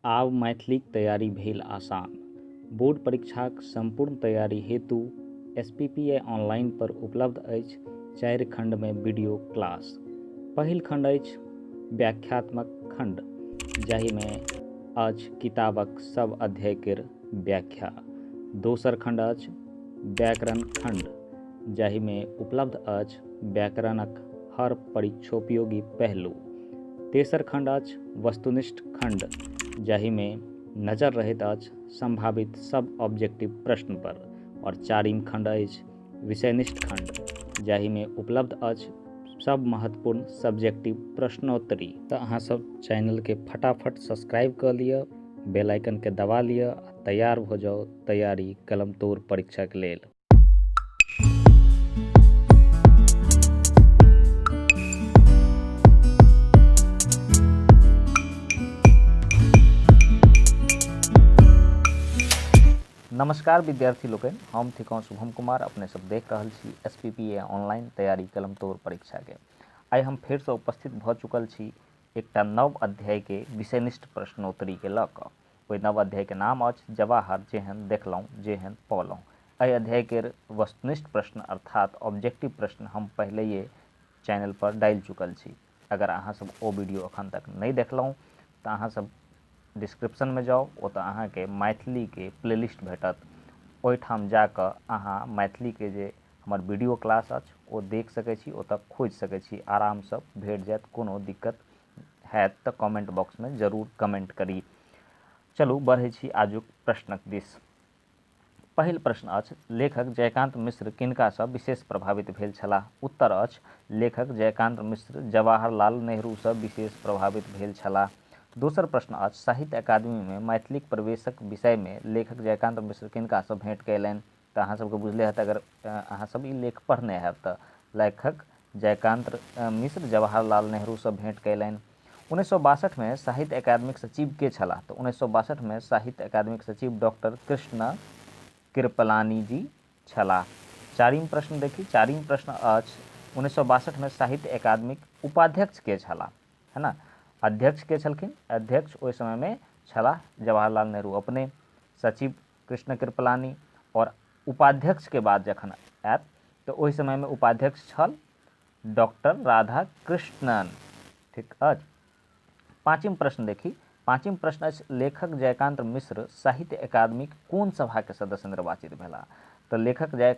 आब मैथिलीक तैयारी भेल आसान। बोर्ड परीक्षाक सम्पूर्ण तैयारी हेतु एसपीपीए ऑनलाइन पर उपलब्ध अछि 4 खंडमे वीडियो क्लास। पहिल खंड अछि व्याख्यात्मक खंड, जाहिमे अछि किताबक सब अध्याय केर व्याख्या। दोसर खंड अछि व्याकरण खंड, जाहिमे उपलब्ध अछि व्याकरणक हर परीक्षोपयोगी पहलू। तेसर खंड अछि वस्तुनिष्ठ खंड, जाहिमे नजर रहैत अछि संभावित सब ऑब्जेक्टिव प्रश्न पर। और चारिम खंड अछि विषयनिष्ठ खंड, जाहिमे उपलब्ध अछि सब महत्वपूर्ण सब्जेक्टिव प्रश्नोत्तरी। तऽ अहाँ सब चैनलके फटाफट सब्सक्राइब कऽ लिअ, बेल आइकनके दबा लिअ आ तैयार भऽ जाउ तैयारी कलम तोड़ परीक्षाके लेल। नमस्कार विद्यार्थी लोकनि, हम थिकहुँ शुभम कुमार। अपने सब देख रहल छी S P P A online तैयारी कलम तोड़ परीक्षाके। आइ हम फेरसँ उपस्थित भऽ चुकल छी एकटा नव अध्यायके विषयनिष्ठ प्रश्नोत्तरीके लऽ कऽ। ओहि नव अध्यायके नाम अछि जवाहर जेहन देखलहुँ जेहन पौलहुँ। एहि अध्यायके वस्तुनिष्ठ प्रश्न अर्थात ऑब्जेक्टिव प्रश्न हम पहिलैये चैनल पर डालि चुकल छी। अगर अहाँ सब ओ वीडियो अखन तक नहि देखलहुँ तऽ अहाँ सब डिस्क्रिप्शनमे जाउ, ओतऽ अहाँके मैथिलीके प्लेलिस्ट भेटत। ओहिठाम जाकऽ अहाँ मैथिलीके जे हमर वीडियो क्लास अछि ओ देख सकै छी, ओतऽ खोजि सकै छी, आरामसँ भेट जायत। कोनो दिक्कत हैत तऽ कमेंट बॉक्समे जरूर कमेंट करी। चलू बढ़ै छी आजुक प्रश्नक दिस। पहिल प्रश्न अछि, लेखक जयकांत मिश्र किनकासँ विशेष प्रभावित भेल छलाह? उत्तर अछि, लेखक जयकांत मिश्र जवाहरलाल नेहरूसँ विशेष प्रभावित भेल छलाह। दोसर प्रश्न अछि, साहित्य अकादमीमे मैथिलीक प्रवेशक विषयमे लेखक जयकांत मिश्र किनकासँ भेंट कयलनि? तऽ अहाँ सबके बुझले हैत, अगर अहाँ सब ई लेख पढ़ने हैब तऽ लेखक जयकांत मिश्र जवाहरलाल नेहरूसँ भेंट कयलनि। 1962मे साहित्य अकादमीक सचिव के छलाह? तऽ 1962मे साहित्य अकादमीक सचिव डॉक्टर कृष्ण कृपलानी जी छलाह। चारिम प्रश्न देखी। चारिम प्रश्न अछि, 1962मे साहित्य अकादमीक उपाध्यक्ष के छलाह? है ना, अध्यक्ष के छलखिन? अध्यक्ष ओहि समयमे छलाह जवाहरलाल नेहरू अपने, सचिव कृष्ण कृपलानी, और उपाध्यक्ष के बाद जखन आयत तऽ ओहि समयमे उपाध्यक्ष छल डॉक्टर राधा कृष्णन। ठीक अछि। पाँचिम प्रश्न देखी। पाँचिम प्रश्न अछि, लेखक जयकांत मिश्र साहित्य अकादमीक कोन सभाके सदस्य निर्वाचित भेलाह? तऽ लेखक जय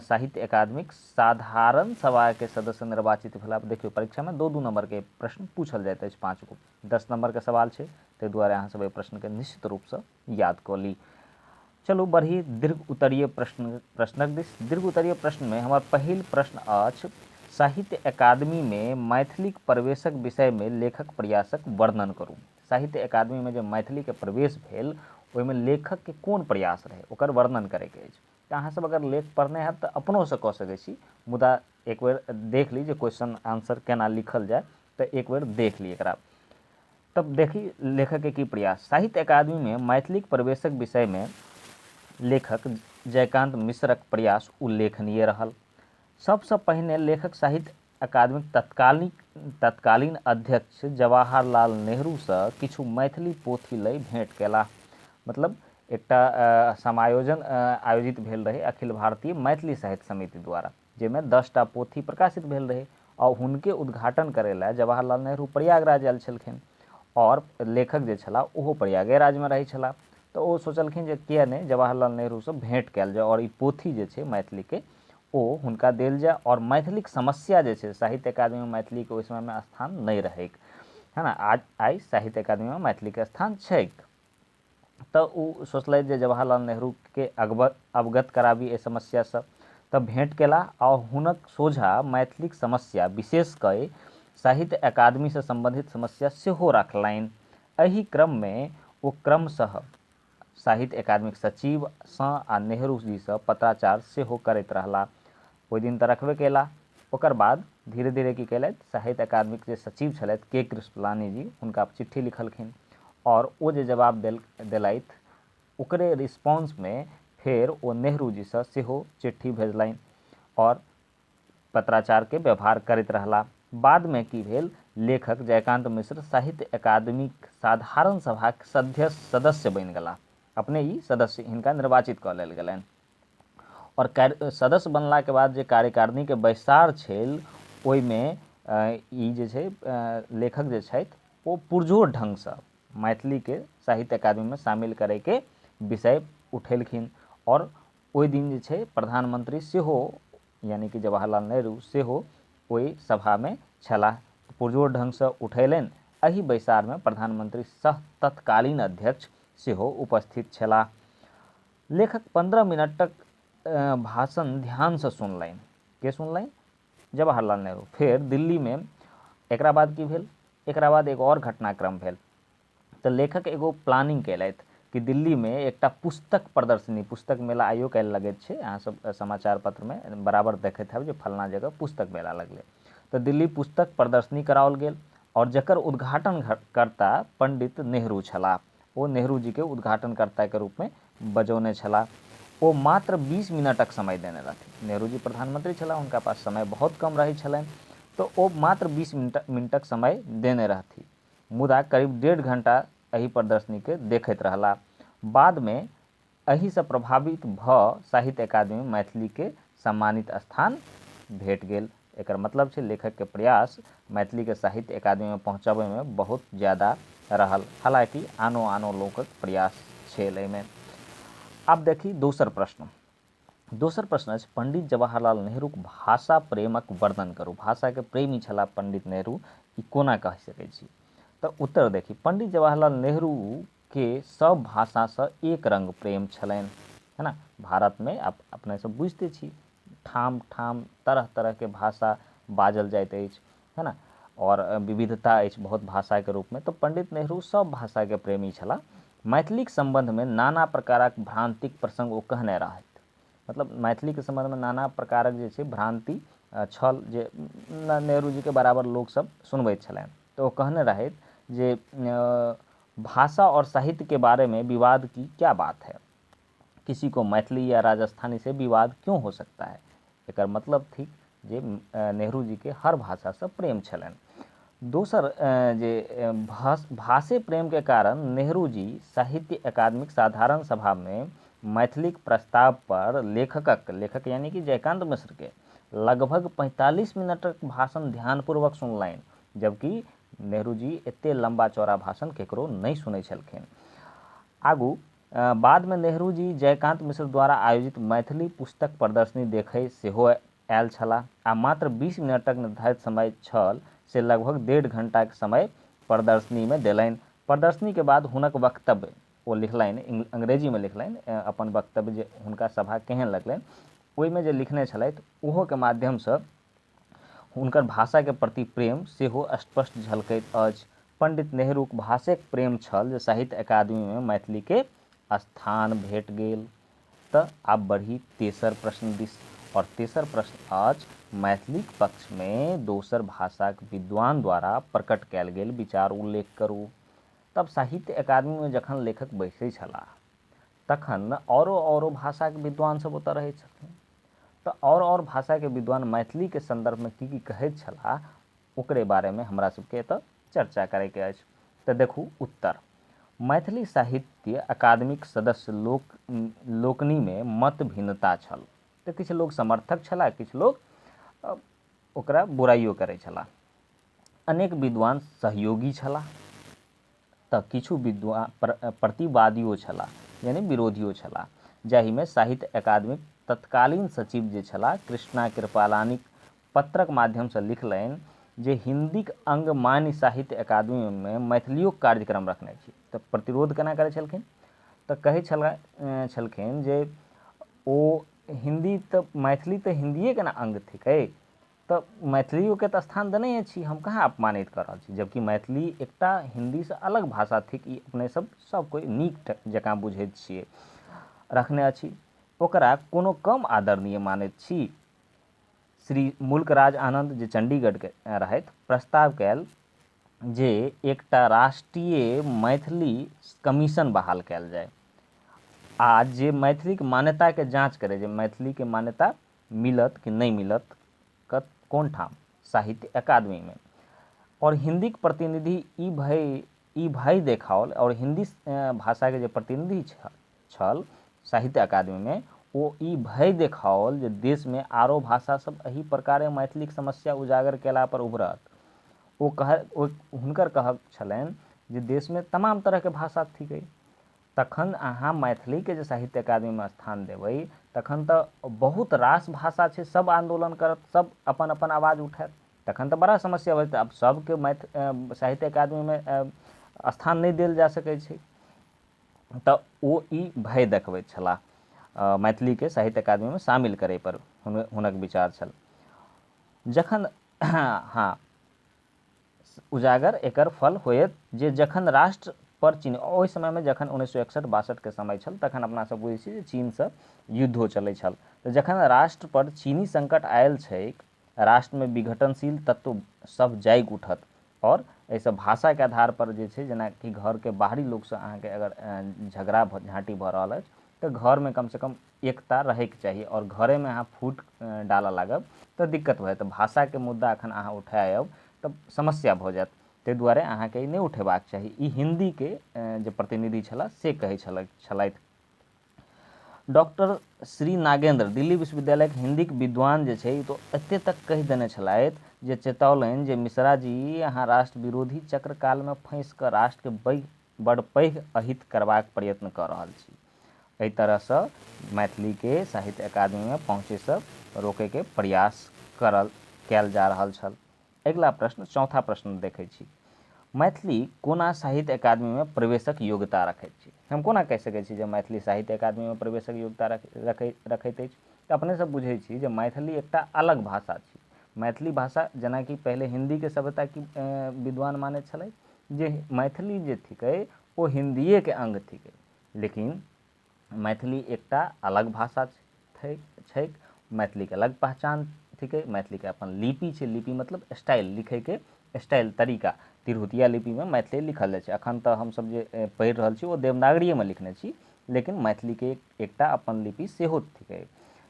साहित्य अकादमीक साधारण सभाके सदस्य निर्वाचित भेलाह। देखियौ, परीक्षामे 2-2 नंबरके प्रश्न पूछल जाइत अछि, 5 गो 10 नंबरके सवाल छै, ताहि दुआरे अहाँ सब एहि प्रश्नके निश्चित रूपसँ याद कऽ ली। चलू बढ़ी दीर्घ उत्तरीय प्रश्नक दिस। दीर्घ उत्तरीय प्रश्नमे हमर पहिल प्रश्न अछि, साहित्य अकादमीमे मैथिलीक प्रवेशक विषयमे लेखक प्रयासक वर्णन करू। साहित्य अकादमीमे जे मैथिलीके प्रवेश भेल ओहिमे लेखकके कोन प्रयास रहै ओकर वर्णन करैके अछि। तऽ अहाँ सब अगर लेख पढ़ने हैब तऽ अपनोसँ कऽ सकै छी, मुदा एक बेर देख ली जे क्वेश्चन आंसर केना लिखल जाय, तऽ एक बेर देख ली एकरा। तब देखी लेखक के की प्रयास। साहित्य अकादमी में मैथिलीक प्रवेशक विषय में लेखक जयकांत मिश्रक प्रयास उल्लेखनीय रहल। सबसँ पहिने लेखक साहित्य अकादमीक तत्कालीन अध्यक्ष जवाहरलाल नेहरूसँ किछु मैथिली पोथी लय भेंट कयलाह। मतलब एकटा समायोजन आयोजित भेल रहै अखिल भारतीय मैथिली साहित्य समिति द्वारा, जाहिमे 10टा पोथी प्रकाशित भेल रहै और हुनके उद्घाटन करै लए जवाहरलाल नेहरू प्रयागराज आयल छलखिन और लेखक जे छलाह ओहो प्रयागेराजमे रहै छलाह। तऽ ओ सोचलखिन जे किए नहि जवाहरलाल नेहरूसँ भेंट कयल जाय और ई पोथी जे छै मैथिलीके ओ हुनका देल जाय और मैथिलीक समस्या जे छै साहित्य अकादमीमे मैथिलीके ओहि समयमे स्थान नहि रहैक, है ना। आज आइ साहित्य अकादमीमे मैथिलीके स्थान छैक। तऽ ओ सोचलथि जे जवाहरलाल नेहरूके अवगत कराबी एहि समस्यासँ। तऽ भेंट केलाह आ हुनक सोझा मैथिलीक समस्या विशेष कऽ साहित्य अकादमीसँ सम्बन्धित समस्या सेहो रखलनि। एहि क्रममे ओ क्रमशः साहित्य अकादमीक सचिवसँ आ नेहरू जीसँ पत्राचार सेहो करैत रहलाह। ओहि दिन तऽ रखबे केलाह, ओकर बाद धीरे धीरे की केलथि, साहित्य अकादमीक जे सचिव छलथि के कृष्णलानी जी, हुनका चिट्ठी लिखलखिन और ओ जे जवाब देलथि ओकरे रिस्पॉन्समे फेर ओ नेहरू जीसँ सेहो चिट्ठी भेजलनि और पत्राचारके व्यवहार करैत रहला। बादमे की भेल लेखक जयकान्त मिश्र साहित्य अकादमीक साधारण सभाक सदस्य बनि गेलाह। अपने ई सदस्य हिनका निर्वाचित कऽ लेल गेलनि। आओर सदस्य बनलाके बाद जे कार्यकारिणीके बैसार छल ओहिमे ई जे छै लेखक जे छथि ओ पुरजोर ढङ्गसँ मैथिलीके साहित्य अकादमीमे शामिल करैके विषय उठेलखिन। आओर ओहि दिन जे छै प्रधानमंत्री सेहो यानी कि जवाहरलाल नेहरू सेहो ओहि सभामे छलाह। पुरजोर ढङ्गसँ उठेलनि। एहि बैसारमे प्रधानमंत्री सह तत्कालीन अध्यक्ष सेहो उपस्थित छलाह। लेखक 15 मिनटक भाषण ध्यानसँ सुनलनि। के सुनलनि? जवाहरलाल नेहरू। फेर दिल्लीमे एकरा बाद की भेल? एकरा बाद एगो आओर घटनाक्रम भेल। तऽ लेखक एगो प्लानिंग केलथि कि दिल्लीमे एकटा पुस्तक प्रदर्शनी, पुस्तक मेला आइयो काल्हि लगैत छै, अहाँ सब समाचार पत्रमे बराबर देखैत हैब जे फलना जगह पुस्तक मेला लगलै। तऽ दिल्ली पुस्तक प्रदर्शनी कराओल गेल आओर जकर उद्घाटन कर्ता पंडित नेहरू छलाह। ओ नेहरू जीके उद्घाटनकर्ताके रूपमे बजौने छलाह। ओ मात्र 20 मिनटक समय देने रहथिन। नेहरू जी प्रधानमंत्री छलाह, हुनका पास समय बहुत कम रहै छलनि, तऽ ओ मात्र 20 मिनटक समय देने रहथिन। मुदा करीब 1.5 घंटा एहि प्रदर्शनीके देखैत रहलाह। बादमे एहिसँ प्रभावित भऽ साहित्य अकादमी मैथिलीके सम्मानित स्थान भेट गेल। एकर मतलब छै लेखकके प्रयास मैथिलीके साहित्य अकादमीमे पहुँचबैमे बहुत ज्यादा रहल। हालाँकि आनो आनो लोकक प्रयास छल एहिमे। आब देखी दोसर प्रश्न। दोसर प्रश्न अछि पंडित जवाहरलाल नेहरूक भाषा प्रेमक वर्णन करू। भाषाके प्रेमी छलाह पंडित नेहरू, ई कोना कहि सकै छी? तऽ उत्तर देखी, पंडित जवाहरलाल नेहरू के सब भाषासँ एक रंग प्रेम छलनि, है ना। भारतमे अपने सब बुझिते छी ठाम ठाम तरह तरहके भाषा बाजल जाइत अछि, है ना, आओर विविधता अछि बहुत भाषाके रूपमे। तऽ पंडित नेहरू सब भाषाके प्रेमी छलाह। मैथिलीक सम्बन्धमे नाना प्रकारक भ्रान्तिक प्रसङ्ग ओ कहने रहथि। मतलब मैथिलीके सम्बन्धमे नाना प्रकारक जे छै भ्रान्ति छल जे नेहरू जीके बराबर लोकसब सुनबैत छलनि। तऽ ओ कहने रहथि जे भाषा और साहित्य के बारे में विवाद की क्या बात है, किसी को मैथिली या राजस्थानी से विवाद क्यों हो सकता है। एकर मतलब थिक जे नेहरू जी के हर भाषासँ प्रेम छलनि। दोसर जे भाषे प्रेम के कारण नेहरू जी साहित्य अकादमीक साधारण सभामे मैथिलीक प्रस्ताव पर लेखक यानी कि जयकान्त मिश्र के लगभग 45 मिनटक भाषण ध्यानपूर्वक सुनलनि, जबकि नेहरू जी एते लम्बा चौड़ा भाषण केकरो नहि सुनै छलखिन। आगू बादमे नेहरू जी जयकान्त मिश्र द्वारा आयोजित मैथिली पुस्तक प्रदर्शनी देखै सेहो आयल छलाह आ मात्र 20 मिनटक निर्धारित समय छल से लगभग 1.5 घंटाके समय प्रदर्शनीमे देलनि। प्रदर्शनीके बाद हुनक वक्तव्य ओ लिखलनि, अंग्रेजीमे लिखलनि अपन वक्तव्य जे हुनका सभा केहन लगलनि ओहिमे जे लिखने छलथि ओहोके माध्यमसँ हुनकर भाषाके प्रति प्रेम सेहो स्पष्ट झलकैत अछि। पंडित नेहरूक भाषेक प्रेम छल जे साहित्य अकादमीमे मैथिलीके स्थान भेट गेल। तऽ आब बढ़ी तेसर प्रश्न दिस। और तेसर प्रश्न अछि मैथिलीक पक्षमे दोसर भाषाक विद्वान द्वारा प्रकट कयल गेल विचार उल्लेख करू। तब साहित्य अकादमीमे जखन लेखक बैसै छलाह तखन औरो औरो भाषाके विद्वान सब ओतऽ रहै छथिन। तऽ आओर आओर भाषाके विद्वान मैथिलीके सन्दर्भमे की की कहैत छलाह ओकरे बारेमे हमरा सबके एतऽ चर्चा करैके अछि। तऽ देखू उत्तर, मैथिली साहित्य अकादमीक सदस्य लोकनिमे मत भिन्नता छल। तऽ किछु लोक समर्थक छलाह, किछु लोक ओकरा बुराइयो करै छलाह। अनेक विद्वान सहयोगी छलाह तऽ किछु विद्वान प्रतिवादियो छलाह यानी विरोधियो छलाह, जाहिमे साहित्य अकादमीक तत्कालीन सचिव जे छलाह कृष्णा कृपालानीक पत्रक माध्यमसँ लिखलनि जे हिन्दीक अंग मानि साहित्य अकादमीमे मैथिलियोक कार्यक्रम रखने छी। तऽ प्रतिरोध केना करै छलखिन? तऽ कहै छलखिन जे ओ हिन्दी तऽ मैथिली तऽ हिन्दिएके ने अंग थिकै, तऽ मैथिलियोके तऽ स्थान देने छी, हम कहाँ अपमानित कऽ रहल छी, जबकि मैथिली एकटा हिन्दीसँ अलग भाषा थिक, ई अपने सब सब कोइ नीक जकाँ बुझैत छियै रखने अछि, ओकरा कोनो कम आदरणीय मानैत छी। श्री मुल्कराज आनंद जे चंडीगढ़के रहथि प्रस्ताव कयल जे एकटा राष्ट्रीय मैथिली कमीशन बहाल कयल जाय आ जे मैथिलीके मान्यताके जाँच करै, जे मैथिलीके मान्यता मिलत कि नहि मिलत, कोन ठाम? साहित्य अकादमीमे। आओर हिन्दीक प्रतिनिधि ई भय देखाओल। आओर हिन्दी भाषाके जे प्रतिनिधि छल साहित्य अकादमीमे, ओ ई भय देखाओल जे देशमे आरो भाषा सब एहि प्रकारे मैथिलीक समस्या उजागर केला पर उभरत। ओ कह ओ हुनकर कहब छलनि जे देशमे तमाम तरहके भाषा थिकै, तखन अहाँ मैथिलीके जे साहित्य अकादमीमे स्थान देबै, तखन तऽ बहुत रास भाषा छै, सब आन्दोलन करत, सब अपन अपन आवाज उठायत, तखन तऽ बड़ा समस्या भऽ जेतै। आब सबके साहित्य अकादमीमे स्थान नहि देल जा सकै छै। तऽ ओ ई भय देखबैत छलाह। मैथिलीके साहित्य अकादमीमे शामिल करै पर हुनक विचार छल। जखन हँ उजागर एकर फल होयत जे जखन राष्ट्र पर चीन, ओहि समयमे जखन 1961-62के समय छल, तखन अपना सब बुझै छी जे चीनसँ युद्धो चलै छल। तऽ जखन राष्ट्र पर चीनी संकट आयल छैक, राष्ट्रमे विघटनशील तत्व सब जागि उठत आओर एहिसँ भाषाके आधार पर जे छै, जेनाकि घरके बाहरी लोकसँ अहाँके अगर झगड़ा झाँटी भऽ रहल अछि, तऽ घरमे कमसँ कम एकता रहैके चाही। आओर घरेमे अहाँ फूट डालऽ लागब तऽ दिक्कत भऽ जायत। भाषाके मुद्दा एखन अहाँ उठायब तऽ समस्या भऽ जायत, ताहि दुआरे अहाँके ई नहि उठेबाक चाही। ई हिन्दीके जे प्रतिनिधि छलाह से कहै छलथि। डॉक्टर श्री नागेंद्र, दिल्ली विश्वविद्यालयके हिन्दीके विद्वान जे छै, तऽ एते तक कहि देने छलथि जे चेतौलनि जे मिश्रा जी, अहाँ राष्ट्र विरोधी चक्रकालमे फँसि कऽ राष्ट्रके बड़ पैघ अहित करबाक प्रयत्न कऽ रहल छी। एहि तरहसँ मैथिलीके साहित्य अकादमीमे पहुँचैसँ रोकैके प्रयास कयल जा रहल छल। अगिला प्रश्न, चौथा प्रश्न देखै छी। मैथिली कोना साहित्य अकादमीमे प्रवेशक योग्यता रखैत छी? हम कोना कहि सकै छी जे मैथिली साहित्य अकादमीमे प्रवेशक योग्यता रखैत अछि? तऽ अपने सब बुझै छी जे मैथिली एकटा अलग भाषा छी। मैथिली भाषा, जेनाकि पहिले हिन्दीके सभ्यता की विद्वान मानै छलै जे मैथिली जे थिकै ओ हिन्दिएके अङ्ग थिकै, लेकिन मैथिली एकटा अलग भाषा छैक। मैथिलीके अलग पहचान थिकै। मैथिलीके अपन लिपि छै। लिपि मतलब स्टाइल, लिखैके स्टाइल, तरीका। तिरहुतिया लिपिमे मैथिली लिखल जाइ छै। अखन तऽ हमसब जे पढ़ि रहल छी ओ देवनागरीएमे लिखने छी, लेकिन मैथिलीके एकटा अपन लिपि सेहो थिकै।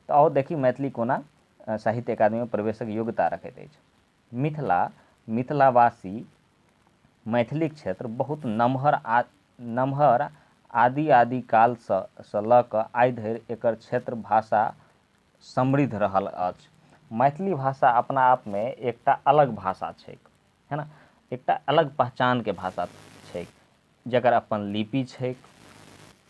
तऽ आउ देखी, मैथिली कोना साहित्य अकादमीमे प्रवेशक योग्यता रखैत अछि। मिथिला, मिथिलावासी, मैथिलीक क्षेत्र बहुत नमहर। आदि आदि कालसँ लऽ कऽ आइ धरि एकर क्षेत्र भाषा समृद्ध रहल अछि। मैथिली भाषा अपना आपमे एकटा अलग भाषा छैक, है ने? एकटा अलग पहचानके भाषा छैक, जकर अपन लिपि छैक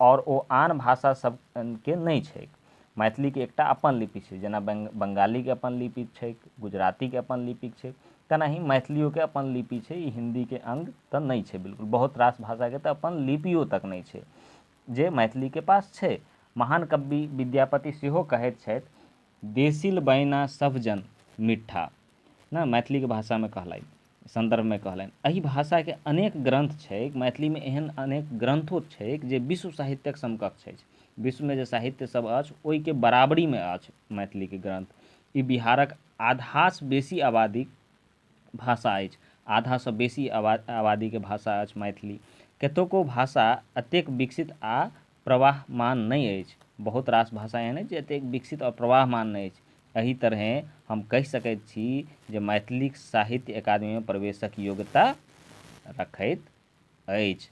आओर ओ आन भाषा सबके नहि छैक। मैथिलीके एकटा अपन लिपि छै। जेना बंगालीके अपन लिपि छैक, गुजरातीके अपन लिपि छै, तेनाही मैथिलियोके अपन लिपि छै। ई हिन्दीके अङ्ग तऽ नहि छै बिल्कुल। बहुत रास भाषाके तऽ अपन लिपियो तक नहि छै, जे मैथिलीके पास छै। महान कवि विद्यापति सेहो कहैत छथि, "देसिल बैना सभ जन मिट्ठा" ने मैथिलीके भाषामे कहलनि, सन्दर्भमे कहलनि। एहि भाषाके अनेक ग्रन्थ छैक। मैथिलीमे एहन अनेक ग्रन्थो छैक जे विश्व साहित्यक समकक्ष अछि। विश्वमे जे साहित्य सब अछि, ओहिके बराबरीमे अछि मैथिलीके ग्रन्थ। ई बिहारक आधासँ बेसी आबादीक भाषा अछि। आधासँ बेसी आबादीके भाषा अछि मैथिली। कतोको भाषा एतेक विकसित आ प्रवाहमान नहि अछि। बहुत रास भाषा एहन अछि जे एतेक विकसित आओर प्रवाहमान नहि अछि। एहि तरहें हम कहि सकैत छी जे मैथिलीक साहित्य अकादमीमे प्रवेशक योग्यता रखैत अछि।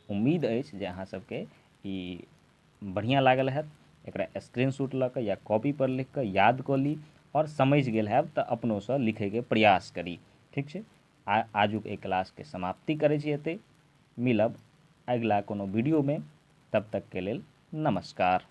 उम्मीद अछि जे अहाँ सबके ई बढ़िआँ लागल हैत। एकरा स्क्रीनशॉट लऽ कऽ या कॉपीपर लिख कऽ याद कऽ ली आओर समझि गेल हैब तऽ अपनोसँ लिखैके प्रयास करी। ठीक छै, आजुक एहि क्लासके समाप्ति करै छी एतै। मिलब अगिला कोनो वीडियोमे, तब तकके लेल नमस्कार।